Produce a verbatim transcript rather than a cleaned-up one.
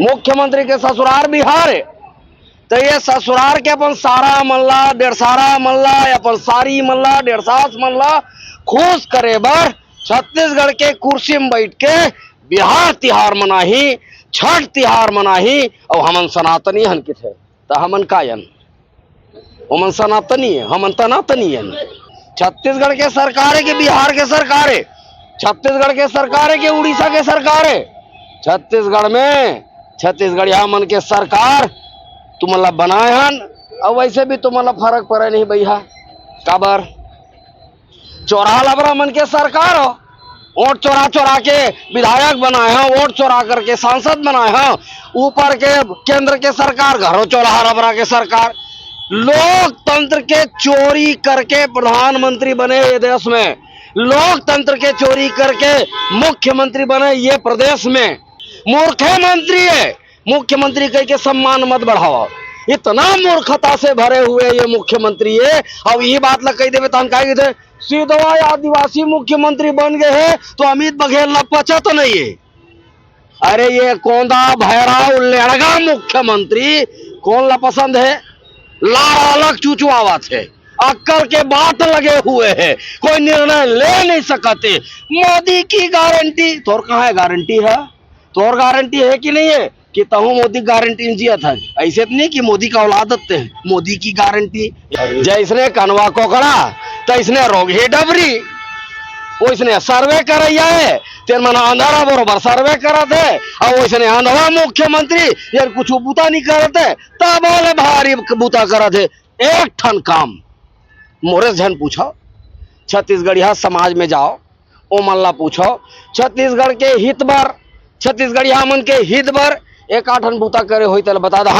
मुख्यमंत्री के ससुरार बिहार हे, त ये ससुरार के अपन सारा मन ला, डेढ़सारा मन ला, अपन सारी मन ला, डेढ़सास मन ला खुश करे बर छत्तीसगढ़ के कुर्सी में बैठ के बिहार तिहार मनाही, छठ तिहार मनाही। अउ हमन सनातनी हन किथे, त हमन का अन? ओमन सनातनी हे, हमन तनातनी हन। छत्तीसगढ़ के सरकार हे कि बिहार के सरकार हे? छत्तीसगढ़ के सरकार हे कि उड़ीसा के सरकार हे? छत्तीसगढ़ में छत्तीसगढ़िया मन के सरकार तुमन ला बनाए हन। अउ वैसे भी तुमन ला फरक पड़े नहीं भैया, काबर? चोरहा लबरा मन के सरकार हो, वोट चोरा चोरा के विधायक बनाए हो, वोट चोरा करके सांसद बनाए हो, ऊपर के केंद्र के सरकार, घरों चोरहा लबरा के सरकार। लोकतंत्र के चोरी करके प्रधानमंत्री बने ये देश में, लोकतंत्र के चोरी करके मुख्यमंत्री बने ये प्रदेश में। मूर्खे मंत्री हे, मुख्यमंत्री कह के सम्मान मत बढ़ावा। इतना मूर्खता से भरे हुए ये मुख्यमंत्री हे। अब ये बात ला कह देवे तहन का कहिथे, सिधवा आदिवासी मुख्यमंत्री बन गए हे तो अमित बघेल ला पचा तो नहीं हे। अरे ये कोंदा भैरव लेड़गा मुख्यमंत्री कोन ला पसंद हे? लार अलग चुचुआवत हे, अक्कल के बात लगे हुए हे, कोई निर्णय ले नहीं सकत हे। मोदी की गारंटी, तोर कहाँ हे गारंटी हे? तोर गारंटी हे कि नहीं हे कि तहूँ मोदी गारंटी में जियत हे? ऐसे तो नहीं कि मोदी का औलाद हे, मोदी की गारंटी। जैसने कनवा कोकड़ा, तैसने रोगही डबरी, वैसने सर्वे करैया हे, तेन मन अंधारा बरोबर सर्वे करत हे, अउ वैसने अंधवा मुख्यमंत्री यार कुछ बुता नहीं करत हे, तब बोले भारी बुता करत हे। एक ठन काम मोरे झन पूछो, छत्तीसगढ़िया समाज में जाओ, ओमन ला पूछो, छत्तीसगढ़ के हित बर, छत्तीसगढ़िया मन के हित बर एक आठन बुता करे होई तेला बता दहा।